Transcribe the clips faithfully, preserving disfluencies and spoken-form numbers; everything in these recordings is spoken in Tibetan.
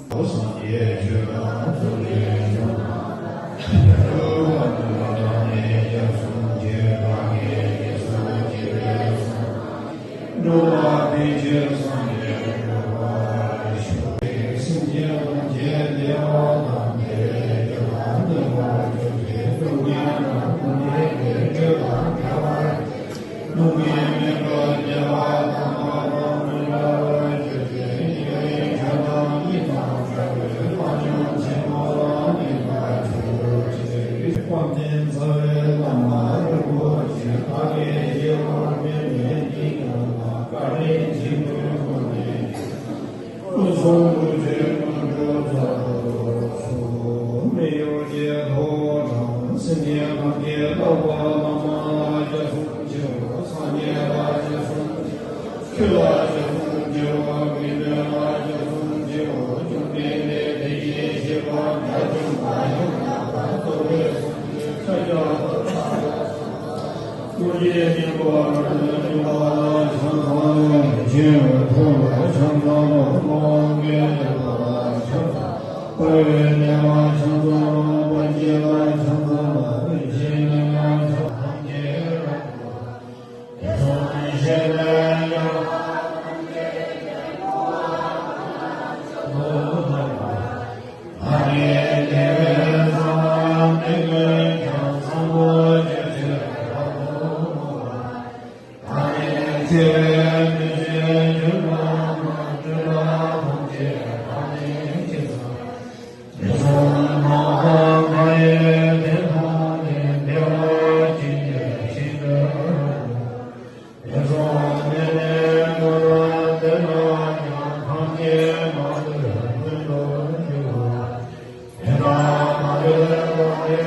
སངས་རྒྱས་ཆོས་དང་ཐུགས་རྗེ་ཆེན་པོ། ཐུབ་པ་ནི་བདག་ནི་རྒྱ་གསུམ་གྱི་བདག་ཉིད་ཀྱི་སངས་རྒྱས་པའི་སངས་རྒྱས་འགྲོ་བ་ཕན་ཕྱིར་སངས་རྒྱས་འགྲུབ་པར་ཤོག། སེམས་ཅན་ཐམས་ཅད་བདེ་བ་དང་བདེ་བའི་རྒྱུ་དང་བདེ་བར་གྱུར་ཏེ་སྡུག་བསྔལ་དང་སྡུག་བསྔལ་གྱི་རྒྱུ་དང་བྲལ་བར། སྡུག་བསྔལ་མེད་པར་བདེ་བ་དམ་པ་དང་མི་འབྲལ་བར་གྱུར་ཏེ། ཉེ་བའི་ཆོས་དང་ཡིད་དང་འཕྲད་པའི་བཏང་སྙོམས་ཆེན་པོ་ལ་སྙེག་པར་གྱུར་ཅིག། དཔལ་ལྡན་རྩ་བའི་བླ་མ་རིན་པོ་ཆེ་བདག་གིས་སྐྱེ་བ་མེད་པའི་དཀྱིལ་འཁོར་ལ་བཀའ་དྲིན་ཆེན་པོའི་སྒོ་ནས། སྐུ་གསུང་ཐུགས་ཀྱི་དངོས་གྲུབ་སྩལ་དུ་གསོལ། མི་གཡོ་རྒྱལ་པོ་དང་། སེམས་ཅན་ཐམས་ཅད་བསླབ་པ་བླ་མ་ལ་སྐྱབས་སུ་མཆིའོ། སངས་རྒྱས་ལ་སྐྱབས་སུ་མཆིའོ། ཆོས་ལ་སྐྱབས་སུ་མཆིའོ། དགེ་འདུན་ལ་སྐྱབས་སུ་མཆིའོ། བཅོམ་ལྡན་འདས་དེ་བཞིན་གཤེགས་པ་དགྲ་བཅོམ་པ་ཡང་དག་པར་རྫོགས་པའི་སངས་རྒྱས་ཤཱཀྱ་ཐུབ་པ། ཐུགས་རྗེ་ཆེན་པོ་རིན་པོ་ཆེ་ལ་ཕྱག་འཚལ་ལོ། ཆོས་ཐོབ་ལ་ཕྱག་འཚལ་ལོ། དབང་གི་ལས་ལ་ཕྱག་འཚལ། དཔལ་བའི་གནས་ལ་ཕྱག་འཚལ་ལོ། པཎ་ཆེན་ལ་ཕྱག་འཚལ་ལོ། རིན་ཆེན་གནས་ལ་ཕྱག་འཚལ། ཐམས་ཅད་རབ་ཏུ། དེ་ཚུན་གཤེགས་པའི་རྒྱལ་བ་ཐམས་ཅད་ཀྱང་། ཐམས་ཅད་དགེ་བའི་རྩ་བ་འདི་ཀུན་ཀྱང་། བཟང་པོ་སྤྱོད་ཕྱིར་རབ་ཏུ་བསྔོ་བ། ད་ནི་ཆོས་ཀྱི་མཐུ་ཆེན་འབྱུང་བ་དང་། སྤྲུལ་པ་ཐམས་ཅད་བདག་ནི་སྤྱན་དྲངས། དེ་ཚུན་མ་འོངས་མ་ཡི་དོན་དུ་ནི། བདེ་བ་ཅན་གྱི་ཞིང་དུ་འགྲོ། དེ་ཚུན་ནི་ནི་མ་འོངས་དེ་ལ་ཡང་། ཐམས་ཅད་མ་ལུས་མངོན་དུ་གྱུར། དེ་དག་མ་ལུས་པ་དེ་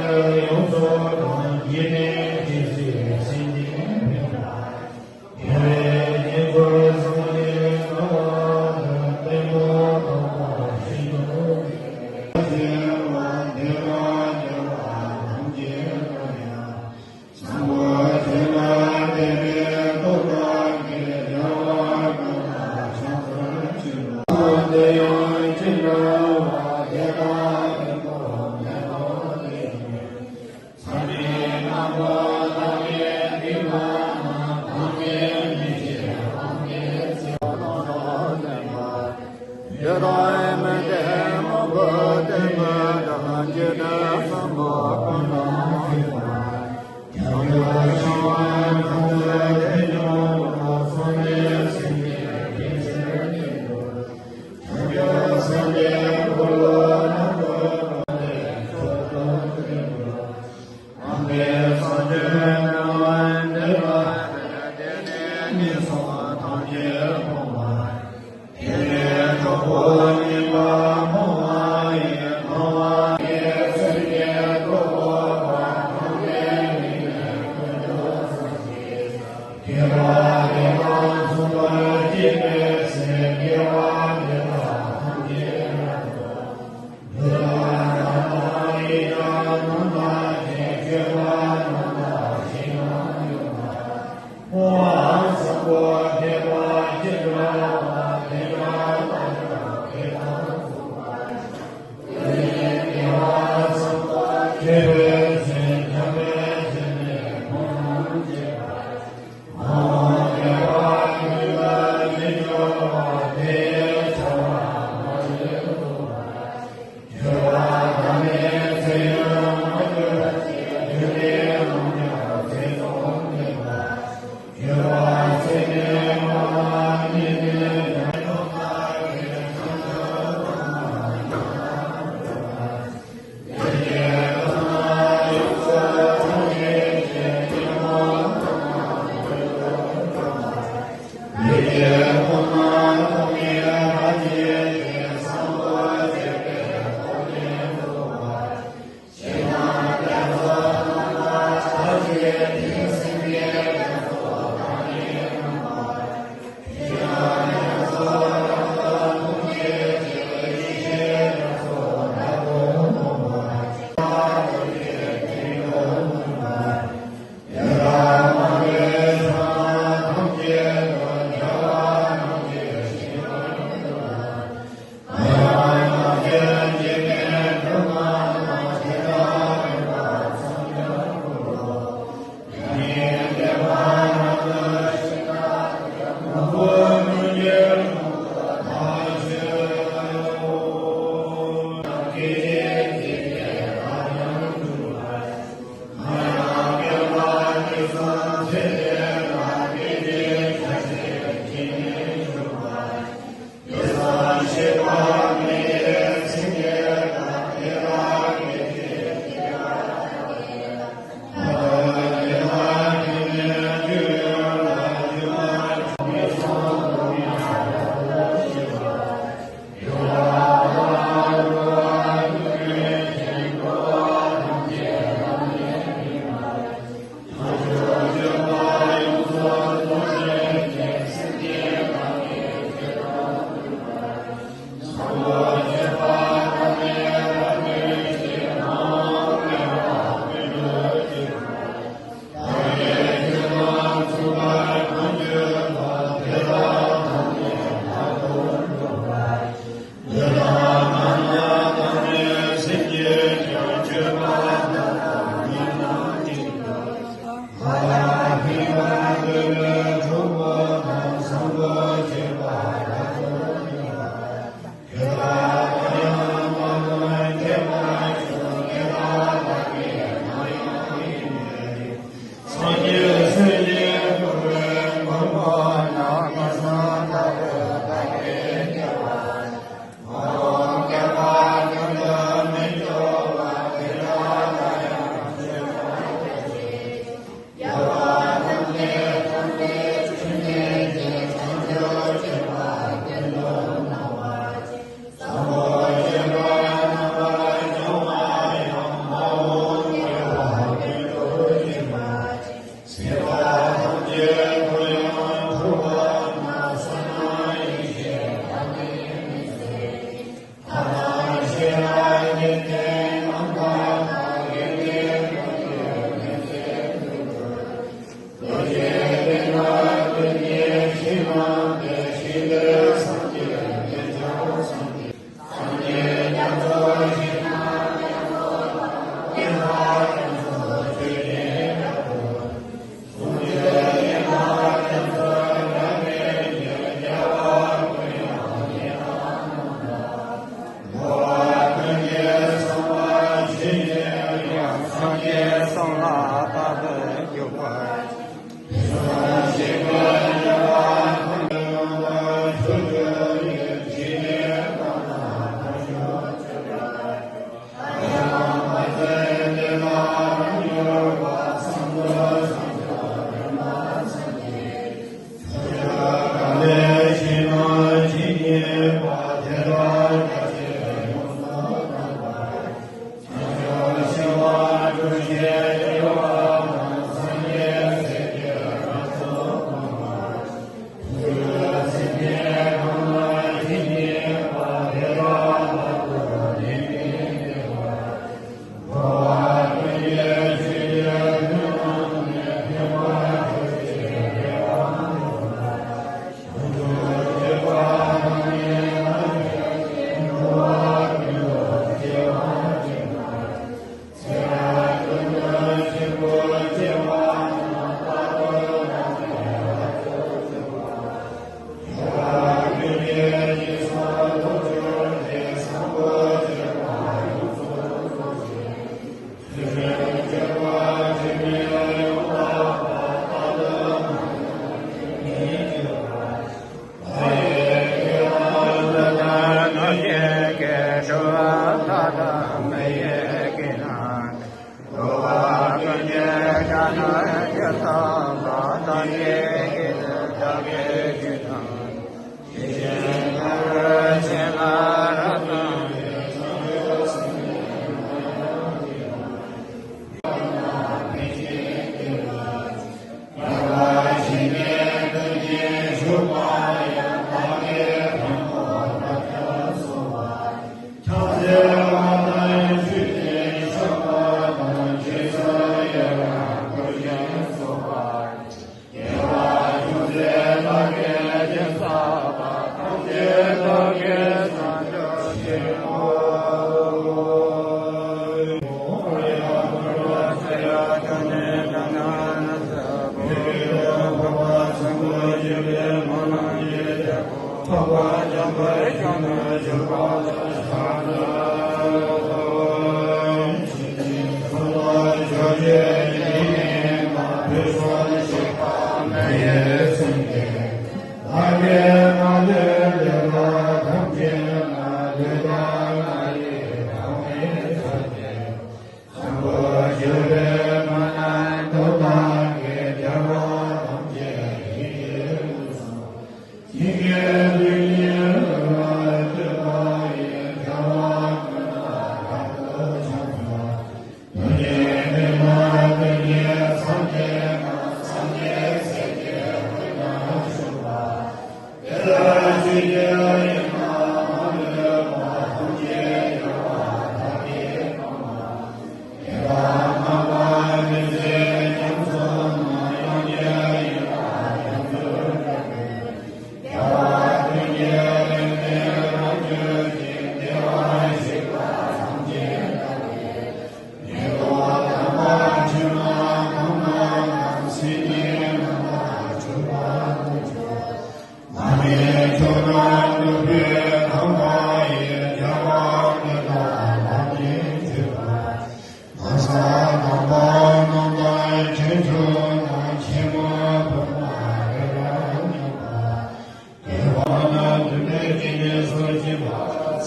ཡོངས་སུ་གང་། ཇི་སྙེད་ཅི་སྲིད་སེམས་ཅན་ཕན་པར། དེ་བས་ཉེར་འཚོ་སངས་རྒྱས་དགའ་བ་དང་། ལྟད་མོ་དང་པོ་ཤིན་ཏུ་དགེ་བའི་བདེ་བ་ཅན་ལ་ཐམས་ཅད་ཀྱང་། བཟང་པོ་དེ་ལ་དད་པས་བསྟོད་པར་བགྱི། རྒྱལ་བ་ཀུན་ལ་ཕྱག་འཚལ་ཕྱིར་རོ། དེ་ཡང་ཅི་འདྲ་བ་དེ་དག་ཀུན་ཏུ་མེད་དོ། དེ་ཡང་། ཚངས་པའི་བླ་མ་དག་གིས་བསྟན་པ་རྣམས། ཐམས་ཅད་ཉིད་ཀྱི་དབང་གིས་བརྩེ་བ་དང་ལྡན་པ། ཡི་དྭགས་མི་འདས་མང་པོ་དེ་མི་འདྲ། ཇི་ལྟར་བསམ་པ་ཀུན་ལ་མཁྱེན་པ། བྱང་ཆུབ་ཤིང་རྟ་ཁོ་ཚོ་དེ་ཉམས་པ། ཚངས་པའི་སེམས་ཀྱིས་ཐམས་ཅད་མཁྱེན་པ། བྱང་ཆུབ་སེམས་དཔའི་འཁོར་ལོ་རྣམ་པར་དག་པས་མཆོག་ཏུ་བསྟན་པ། དམ་པའི་སངས་རྒྱས་རྣམས་བདེ་བ་ཅན། དེ་ནས་ཉེར་འཚོ་ཐམས་ཅད་སྤོང་བར། དེ་ནས་གྲོགས་པོ་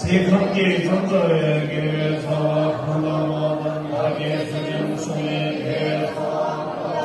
ཚེ་ཁམས་ཀྱི་མཚམས་རྩ་བའི་དགེ་བའི་རྩ་བ་གང་ལ་བ་དང་། བདག་གིས་ཚུལ་ཁྲིམས་བསྲུངས་པའི་དགེ་བའི་རྩ་བ་གང་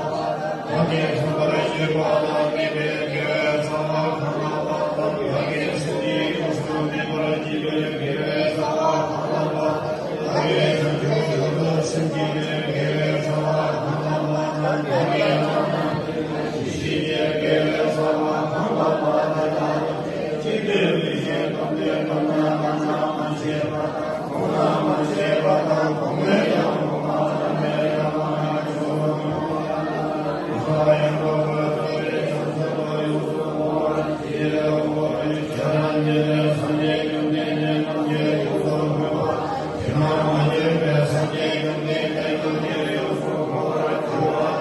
ལ་བ་དང་། བདག་གིས་མཐུན་པར་གྱུར་པ་དང་ལྡན་པའི་དགེ་བའི་རྩ་བ་གང་ལ་བ་དང་། བདག་གིས་སེམས་ཅན་ཡོངས་སུ་སྨིན་པར་བགྱིས་པའི་དགེ་བའི་རྩ་བ་གང་ལ་བ་དང་། བདག་གིས་བྱང་ཆུབ་ཏུ་སེམས་བསྐྱེད་པའི་དགེ་བའི་རྩ་བ་གང་ལ་བ་དང་། བདག་གིས་བླ་ན་མེད་པའི་ཡེ་ཤེས་ཀྱི་དགེ་བའི་རྩ་བ་གང་ལ་བ་དང་། ཅི་སྟེ་ཡེ་ཤེས་ཀུན་ཏུ་བསྡམས་ན་བསླབ་ན་མ་བྱས་པ་དང་། གོང་ན་མ་བྱས་པ་དང་། གོང་མའི་ཡང་གོང་མ་ཐ་མའི་ཡང་མ་ཡང་ཆོས་མ་གོང་མ་ཐ་མའི་ཡང་ཡང་གོང་མ་ཐ་མའི་ཡང་ཆོས་མ་ཡོངས་སུ་གོང་བར་བགྱིའོ། ཁྱེད་རང་འདི་ནི་སངས་རྒྱས་བཅོམ་ལྡན་འདས་རྣམས་ཀྱིས་ཡོངས་སུ་བསྔོས་པ། ཇི་ལྟར་མ་བྱོན་པའི་སངས་རྒྱས་བཅོམ་ལྡན་འདས་རྣམས་ཀྱིས་ཡོངས་སུ་བསྔོ་བར་འགྱུར་བ།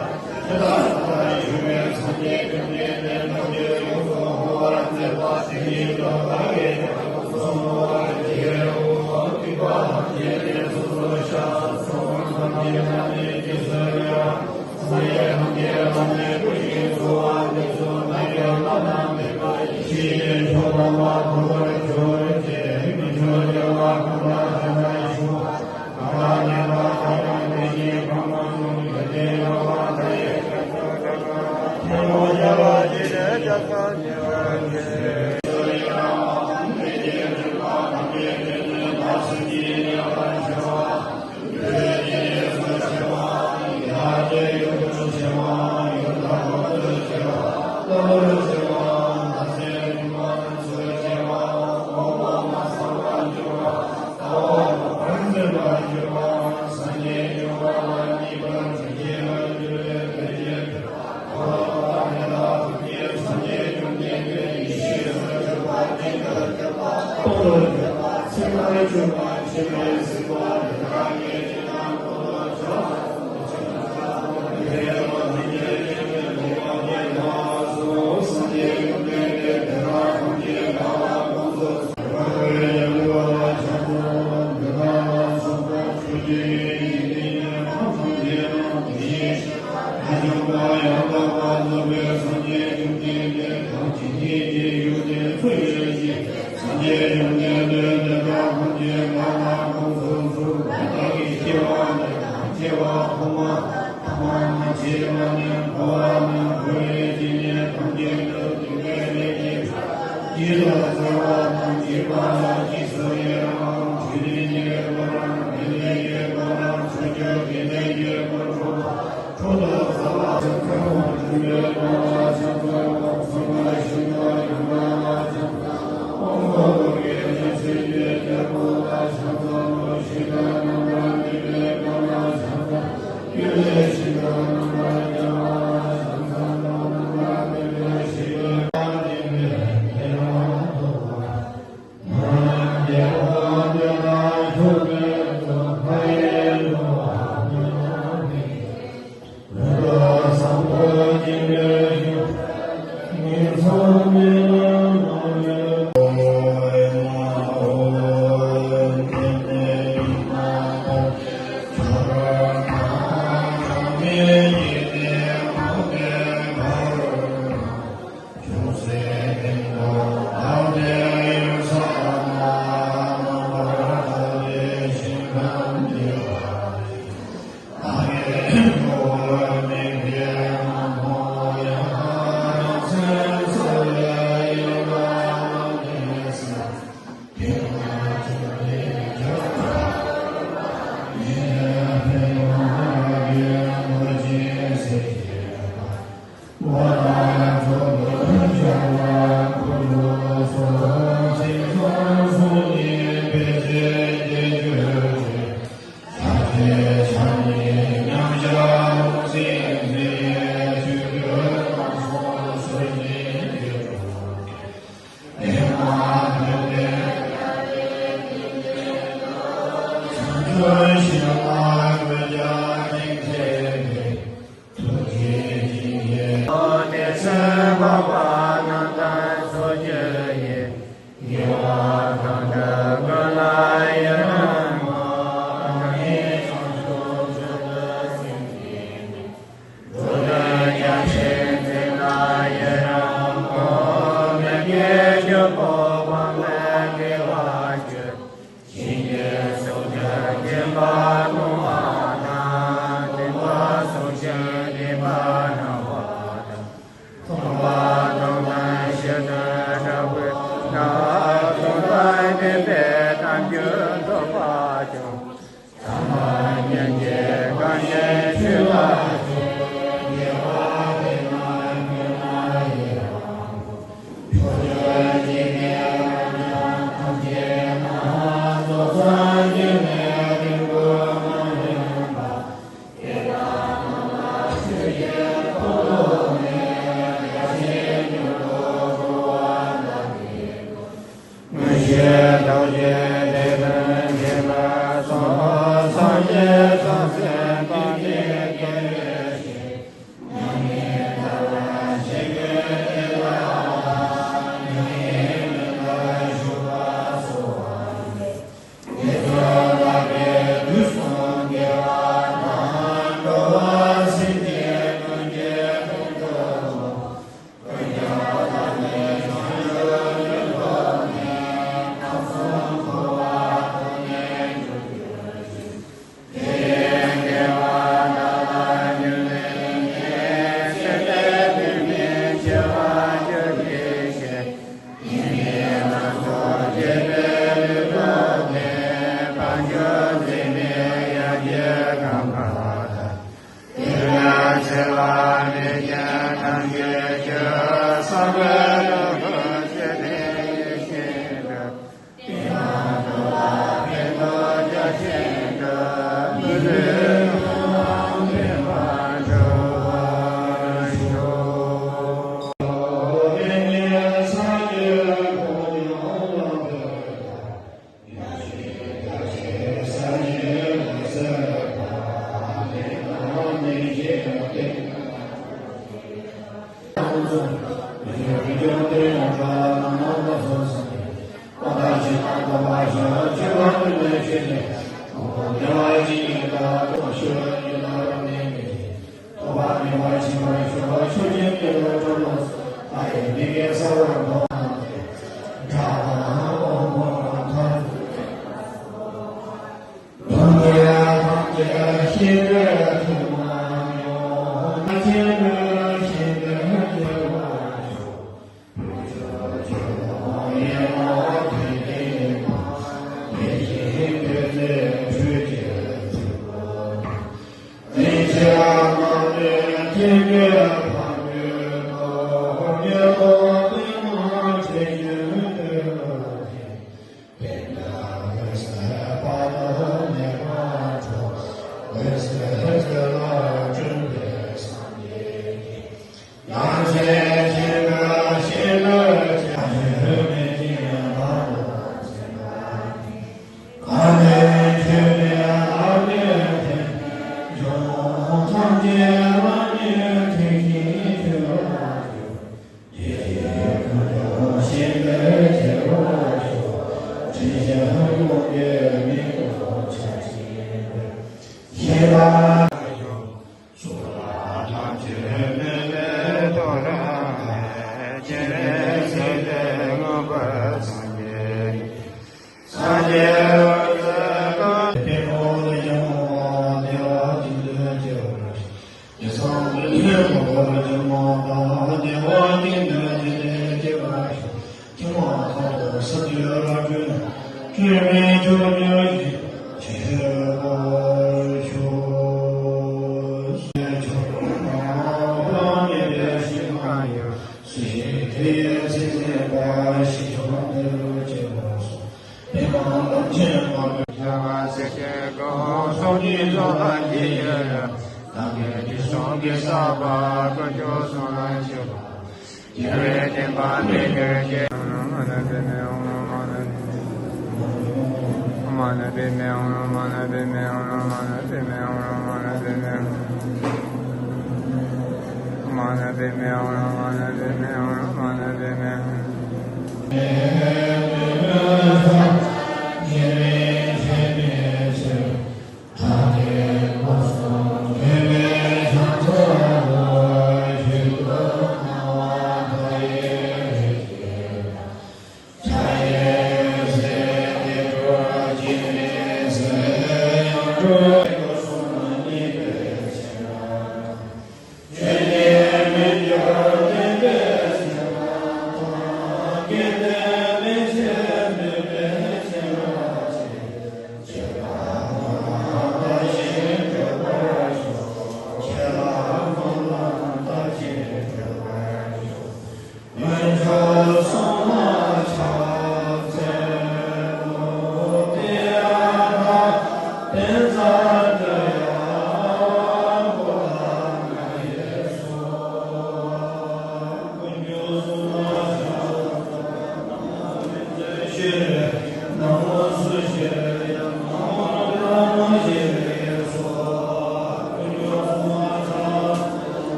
ཇི་ལྟར་མ་བྱོན་པའི་སངས་རྒྱས་བཅོམ་ལྡན་འདས་རྣམས་ཀྱིས་ཡོངས་སུ་བསྔོ་བར་མཛད་པ་དེ་བཞིན་དུ་བདག་གིས་ཀྱང་ཡོངས་སུ་བསྔོ་བར་བགྱིའོ། སྡིག་པ་ཐམས་ཅད་ནི་སོ་སོར་བཤགས་སོ། སོགས་པ་ཐམས་ཅད་ལ་ནི་རྗེས་སུ་ཡི་རང་། སངས་རྒྱས་ཐམས་ཅད་ལ་ནི་བསྐུལ་ཞིང་གསོལ་བ་འདེབས་སོ། བདག་གིས་བླ་ན་མེད་པའི་ཡེ་ཤེས་ཀྱི་མཆོག་དམ་པ་ཐོབ་པར་གྱུར་ཅིག། རིགས་མཆོག་རྒྱལ་བ་གང་དག་གཞན་ལ་ཞུ་བ། གང་ལ་ཉན་པ་དག་ཀྱང་དེ་བཞིན་གང་མ་ནུབ། ཡོན་ཏན་གྲགས་པ་མཐའ་ཡས་ཁྱད་པར་འཕགས་པ། ཐལ་མོ་སྦྱར་བ་ཅི་ནས་ཀྱང་སངས་རྒྱས་པ་ཡི།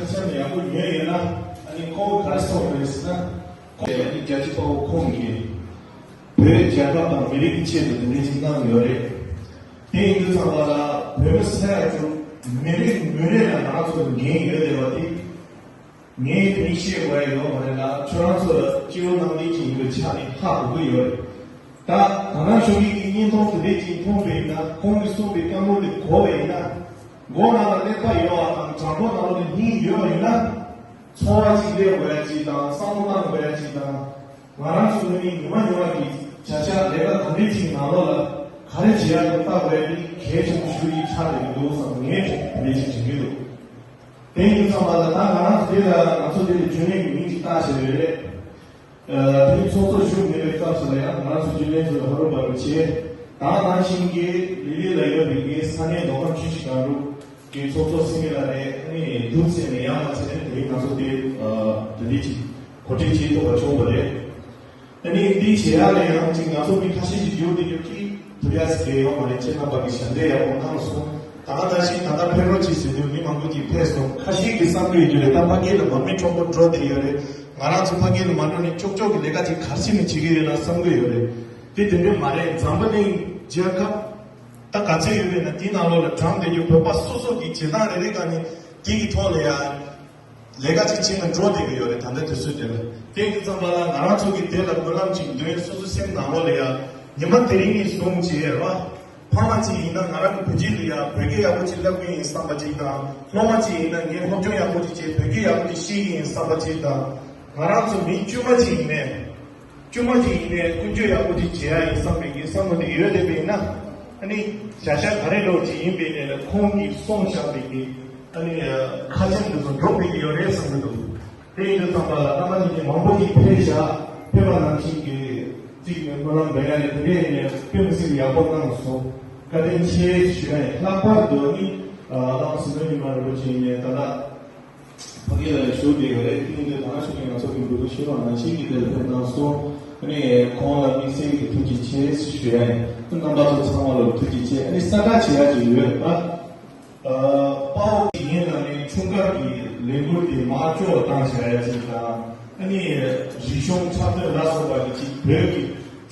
ཁ་སང་ཡག་པོ་ཉོས་ཡོད་ན། ཨ་ནི་ཁོང་ག་རེ་གསུངས་རེད་ཟེར་ན། ཨ་ནི་རྒྱལ་གཅེས་དཔའ་བོ་ཁོང་གིས་བོད་རྒྱལ་ཁབ་དང་མི་རིགས་ཀྱི་ཆེད་དུ་དེ་འདྲ་ཞིག་གནང་ཡོད་རེད། དེ་ཡིན་དུས་ཙམ་པ་ལ་བོད་མི་ས་ཡ་དྲུག་མི་རིགས་མི་རེ་ལ་ང་རང་ཚོ་འགན་ཡོད་བསྡད་པ་དེ། ངས་དེ་རིང་བཤད་དགོས་ཡ་ཡོད་མ་རེད་ལ། ཁྱོད་རང་ཚོ་ལ་སྤྱི་བོ་གནང་བསྡད་ཀྱི་ཡིན་པའི་ཆ་ནས་ཧ་གོ་གི་ཡོད་རེད། ད་ད་ནང་ཞོགས་ཀྱི་བརྙན་ཐུང་དེ་འདྲས་ཅིག་མཐོང་བ་ཡིན་ན། ཁོང་གིས་གསུངས་པའི་བཀའ་མོལ་དེ་གོ་བ་ཡིན་ན། མགོ་ནང་ལ་ཀླད་པ་ཡོད་པ་དང་བྲང་ཁོག་ནང་ལོགས་ནས་སྙིང་ཡོད་པ་ཡིན་ན། འཚོ་བ་ཅིག་སླེབས་དགོས་ཡ་ཅིག་དང་། བསམ་བློ་གཏང་དགོས་ཡ་ཅིག་དང་། ང་རང་ཚོ་ནི་ཉི་མ་ཉི་མ་གི་བྱ་གཞག་ལས་ཀ་ག་འདྲས་ཅིག་ནང་ལོགས་ལ་ག་རེ་བྱེད་ཡ་དང་ལྟ་དགོས་ཡ་དེ་གལ་ཆེན་པོ་ཞེ་པོ་ཅིག་ཆགས་བསྡད་ཀྱི་འདུག་བསམ། ངས་དེ་འདྲས་ཅིག་དྲན་གྱི་འདུག་དེ་ཡིན་དུས་ཙམ་པ་ལ་ད་ང་རང་ཚོ་འདི་ལ་ང་ཚོ་འདི་ལ་རྒྱུན་ལས་ཀྱི་མིང་ཅིག་བཏགས་བཞག་ཡོད་རེད། ཨ། དེ་ཚོགས་གཙོ་བཞུགས་མེད་པའི་སྐབས་སུ་ལ་ཡང་ང་རང་ཚོ་རྒྱུན་ལས་ཚོ་ལ་ཕ་རུ་བར་དུ་བྱས། ད་ནང་བཞིན་གྱི་ལི་ལི་ལ་ཡོད་པའི་ངའི་ས་གནས་མདོ་ཁམས་ཆུ་བཞི་སྒང་དྲུག་གི་ཚོགས་གཙོ་སེང་གེ་ལགས་རེད། ཨ་ནི་འདུག་ཟེར་ནས་ཡར་མར་བྱས་ནས་དེ་རིང་ང་ཚོ་དེ་ཨ་དེ་འདྲ་ཅིག་གོ་སྒྲིག་བྱེད་ཐུབ་པ་བྱུང་བ་རེད། ཨ་ནི་འདི་བྱེད་ཡག་ལ་ཡང་ཅིག་ང་ཚོ་མི་ཁ་ཤས་ཤིག་འགྱུར་དེ་འགྱུར་གྱི་ཐུབ་ཡག་ཟེར་མཁན་ཡོད་མ་རེད། ཁྱེད་རྣམ་པ་གིས་ཞབས་འདེགས་ཡག་པོ་གནང་སོང་། ད་ག་ནང་བཞིན་ད་ལྟ་ཕེབས་རོགས་གྱིས་ཟེར་དུས་མི་མང་པོ་ཅིག་ཕེབས་སོང་། ཁ་ཤས་ཀྱིས་བསམ་གྱི་ཡོད་རྒྱུ་རེད། ད་ཕ་གི་ལ་འབངས་མི་གྲོགས་པོ་འགྲོ་བསྡད་ཡོད་རེད། ང་རང་ཚོ་ཕ་གི་ལ་མ་འགྲོ་ནས་ཅོག་ཅོག་གི་ལས་ཀ་ཅིག་ག་རེ་བྱས་ནས་བྱེད་ཀྱི་ཡོད་ན་བསམ་གྱི་ཡོད་རེད། དེ་དེ་འདྲ་མ་རེད། འཛམ་བུ་གླིང་རྒྱལ་ཁབ་ད་ག་ཚོད་ཡོད་པས་ན་དེའི་ནང་ལོགས་ལ་གྲམ་བསྡད་རྒྱུ་བོད་པ་སོ་སོ་གི་བྱེད་སྟངས་རེ་རེ་ག་ནས་དེ་གི་ཐོག་ལ་ཡ། ལས་ཀ་ཅིག་བྱས་ན་འགྲོ་བསྡད་ཀྱི་ཡོད་རེད། ད་ལྟ་དུས་ཚོད་དེ་ལ། དེ་ཡིན་དུས་ཙམ་པ་ལ་ང་རང་ཚོ་གིས་དེ་ལ་སྨོན་ལམ་ཅིག་འདོན། སོ་སོ་སེམས་ནང་ལོགས་ལ་ཡ་ཉི་མ་དེ་རིང་ནས་བཟུང་བྱས་ར། ཕ་མ་ཅིག་ཡིན་ན་ང་རང་གི་བུ་གཅིག་ལ་ཡ་བོད་སྐད་ཡག་པོ་ཅིག་བསླབ་ཀྱི་ཡིན་བསམ་པ་ཅིག་དང་། སློབ་མ་ཅིག་ཡིན་ན་ངས་སློབ་སྦྱོང་ཡག་པོ་ཅིག་བྱས་བོད་སྐད་ཡག་པོ་ཅིག་ཤེས་ཀྱི་ཡིན་བསམ་པ་ཅིག་དང་། ང་རང་ཚོ་མི་དཀྱུས་མ་ཅིག་ཡིན་ནའི། དཀྱུས་མ་ཅིག་ཡིན་ནའི་ཀུན་སྤྱོད་ཡག་པོ་ཅིག་བྱེད་ཡ་ཡིན་བསམ་པའི་གི་བསམ་བློ་དེ་ཡོད་བསྡད་པ་ཡིན་ན། ཨ་ནི་བྱ་བཞག་ག་རེ་འདྲ་ཅིག་ཡིན་པའི་ནས་ལ་ཁོང་གིས་གསུངས་བཞག་པའི་གི་ཨ་ནི་ཁ་ཆེམས་དེ་ཚོ་འགྲུབ་བསྡད་ཀྱི་ཡོད་རེད་བསམ་གྱི་འདུག་དེ་ཡིན་དུས་ཙམ་པ་ལ་རྣམ་པ་གཉིས་ཀྱིས་མང་པོ་ཅིག་ཕེབས་བཞག་ཕེབས་པ་ནང་བཞིན་གྱི་ཅིག་ནས་སྨོན་ལམ་འདོན་ཡ་ནས་དེ་འདྲའི་ནས་དཔེ་མི་སྲིད་ཡག་པོ་གནང་སོང་། བཀའ་དྲིན་ཆེ་ཞུ་ཡ་ཡིན། ལྷག་པར་དུ་ཨ་ནི་བླ་མ་ཟི་ལིང་ཉི་མ་རིན་པོ་ཆེ་ཡིན་ནས་ད་ལྟ། ཕ་གི་ལ་ཞུགས་བསྡད་ཡོད་རེད། དེ་ཡིན་དུས་ད་ནང་བཞིན་ང་ཚོ་གི་འབུལ་གཏུག་ཞུ་བ་ནང་བཞིན་གྱི་དེར་ཕེབས་གནང་སོང་། ཨ་ནི་ཁོང་ལ་དམིགས་བསལ་གྱི་ཐུགས་རྗེ་ཆེ་ཞུ་ཡ་ཡིན། རྣམ་པ་ཚོ་ཚང་མ་ལ་ཐུགས་རྗེ་ཆེ། ཨ་ནི་གསལ་བསྒྲགས་བྱེད་ཡ་ཅིག་ཡོད་པ། ཨ། དཔའ་བོ་ཡིན་ལ་ནི་འཁྲུངས་སྐར་གྱི་ལས་འགུལ་དེ་མར་བཅོ་བཏང་བྱ་ཡ་ཅིག་དང་། ཨ་ནི་རིག་གཞུང་འཁྲབ་སྟོན་ལ་སོགས་པ་གི་ཅིག་བོད་ཀྱི་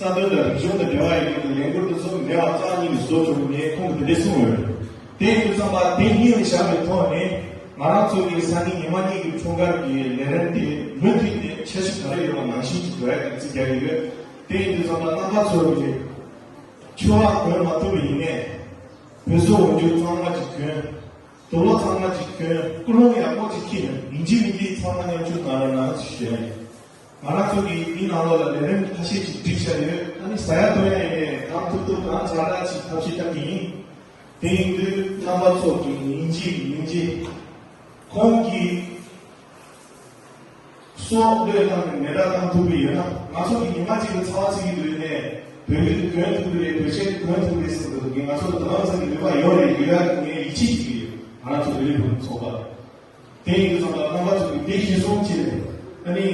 རྩ་དོན་དང་རིག་གཞུང་དང་འབྲེལ་བ་ཡོད་པའི་ལས་འགུལ་དེ་ཚོ་མེད་པ་རྩ་ཉིད་ནས་བཟོ་ཆོག་གི་མེད། ཁོང་གིས་དེ་འདྲ་གསུངས་ཡོད་རེད། དེ་ཡིན་དུས་ཙམ་པ་དེ་སྙིང་ལ་བཞག་པའི་ཐོག་ནས་ང་རང་ཚོ་གི་སང་ཉིན་ཉི་མ་གཉིས་ཀྱི་འཁྲུངས་སྐར་གྱི་ལས་རིམ་དེ་མུ་མཐུད་ནས་འཆར་གཞི་ག་རེ་ཡོད་པ་ནང་བཞིན་གྱི་འགྲོ་ཡ་གི་རྩིས་རྒྱག་གི་ཡོད། དེ་ཡིན་དུས་ཙམ་པ་རྣམ་པ་ཚོ་གི་ཆུ་བ་གོན་མ་ཐུབ་པ་ཡིན་ནའི་བོད་སོག་འོག་འཇུག་ཚང་མ་ཅིག་གྱོན། དུག་ལོག་ཚང་མ་ཅིག་གྱོན། ཀུན་སློང་ཡག་པོ་ཅིག་འཁྱེར་ནས་ཡིན་གཅིག་མིན་གཅིག་ཚང་མ་མཉམ་ཞུགས་གནང་རོགས་གནང་ཞེས་ཞུ་ཡ་ཡིན། ང་རང་ཚོ་གིས་འདིའི་ནང་ལོགས་ལ་ལས་རིམ་ཁ་ཤས་ཅིག་བསྒྲིགས་བཞག་ཡོད། ཨ་ནི་ཟ་ཡ་འཐུང་ཡ་ཡིན་ནའི་གང་ཐུབ་ཐུབ་གང་ཆགས་ཆགས་ཅིག་ཐབས་ཤེས་བཏང་གི་ཡིན། དེ་ཡིན་དུས་རྣམ་པ་ཚོ་གིས་ཡིན་གཅིག་མིན་གཅིག་ཁོང་གིས་སྲོག་བློས་བཏང་ནས་ནད་རྟགས་བཏང་ཐུབ་ཀྱི་ཡོད་ན། ང་ཚོ་གིས་ཉི་མ་གཅིག་ལ་ཚ་བ་ཚིག་གི་འདུག་ནས་བོད་ཡིག་འདི་གོན་ཐུབ་ཀྱི་རེད། བོད་ཆས་འདི་གོན་ཐུབ་ཀྱི་རེད་ཟེར་འདུག་ངས་ང་ཚོ་ལ་དེ་རང་ཚོ་གི་ནུས་པ་ཡོད་རེད། ཡོད་ཡ་ངས་ཡིད་ཆེས་བྱེད་ཀྱི་ཡོད། ང་རང་ཚོ་བོད་རིགས་བུ་ཚོགས་པ། དེ་ཡིན་དུས་ཙམ་པ་རྣམ་པ་ཚོ་གིས་དེ་གཞིར་བཟུང་བྱས་ནས་ཨ་ནི་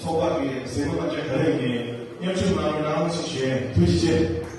ཚོགས་པ་གི་ཟས་གོས་མ་བྱས་ག་རེ་ཡིན་མཉམ་ཞུགས་གནང་རོགས་གནང་ཞེས་ཞུ་ཡ་ཡིན། ཐུགས་རྗེ་ཆེ།